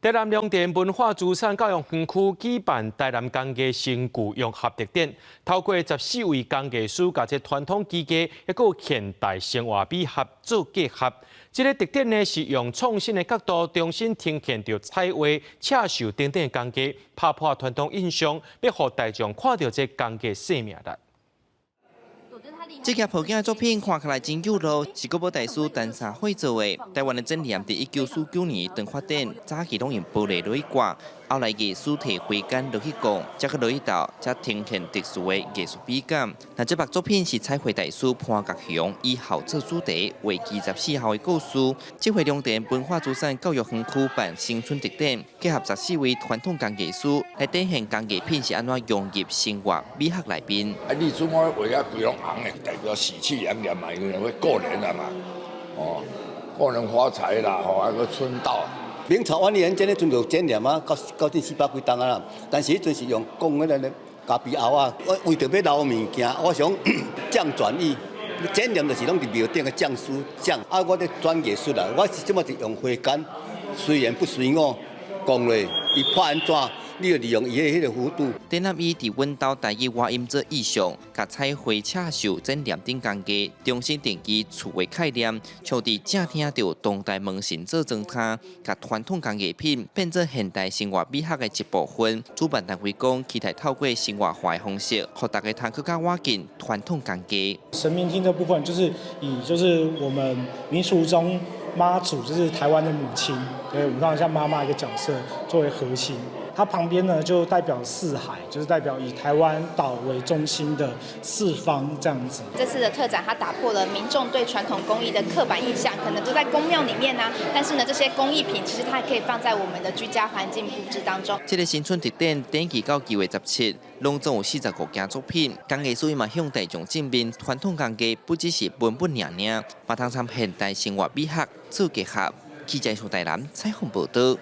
台南龍田文化資產教育園區舉辦台南工藝新舊融合特展，透過十四位工藝師共這傳統技藝，抑閣有現代生活美學做結合。這个特展呢，是用創新的角度重新呈現著彩畫、刺繡等等的工藝，拍破傳統印象，欲予大眾看著這工藝生命力。這件布景的作品看起來真有路，是國寶大師陳三惠做的。台灣的剪黏佇1949年當發展，早期攏用玻璃落去掛，後來藝師提火鉸落去摃，才閣落去豆，才呈現特殊的藝術美感。那這幅作品是彩繪大師潘國雄以孝做主題，畫24孝的故事。這回龍田文化資產教育園區辦新春特展，結合十四位傳統工藝師來展現工藝品是按怎融入生活美學內面。啊，你主我畫啊規攏紅的，代表喜氣洋洋嘛，因為會過年啦嘛，哦，過年發財啦，吼，啊個春到。明朝萬曆年間，彼陣就剪黏啊，到到這400幾冬啊啦。但是彼陣是用講彼个咖啡甌仔，我為著欲留物件，我想匠轉藝，剪黏就是攏佇廟頂的匠師匠，啊，我咧轉藝術啦，我是這麼是用火鉸，隨緣不隨我，講落伊破按怎？你就利用伊的彼个弧度。展覽以佇阮兜台語倚音做意象，共彩繪、刺繡、剪黏等工藝重新定義厝的概念，像佇正廳就當代門神做裝奀，共傳統工藝品變做現代生活美學的一部分。主辦單位講，期待透過生活化的方式，予大家通閣較倚近傳統工藝。神明廳這部分就是以就是我們民俗中媽祖，就是台灣的母親，對，我們當然像媽媽一個角色作為核心。它旁邊呢就代表四海，就是代表以台灣島為中心的四方這樣子。這次的特展，它打破了民眾對傳統工藝的刻板印象，可能都在宮廟裡面啊。但是呢，這些工藝品其實它也可以放在我們的居家環境布置當中。這个新春特展展期到2月17，攏總有45件作品。工藝師嘛向大眾證明，傳統工藝不只是文本爾爾，嘛通參現代生活美學做結合。記者從台南採訪報道。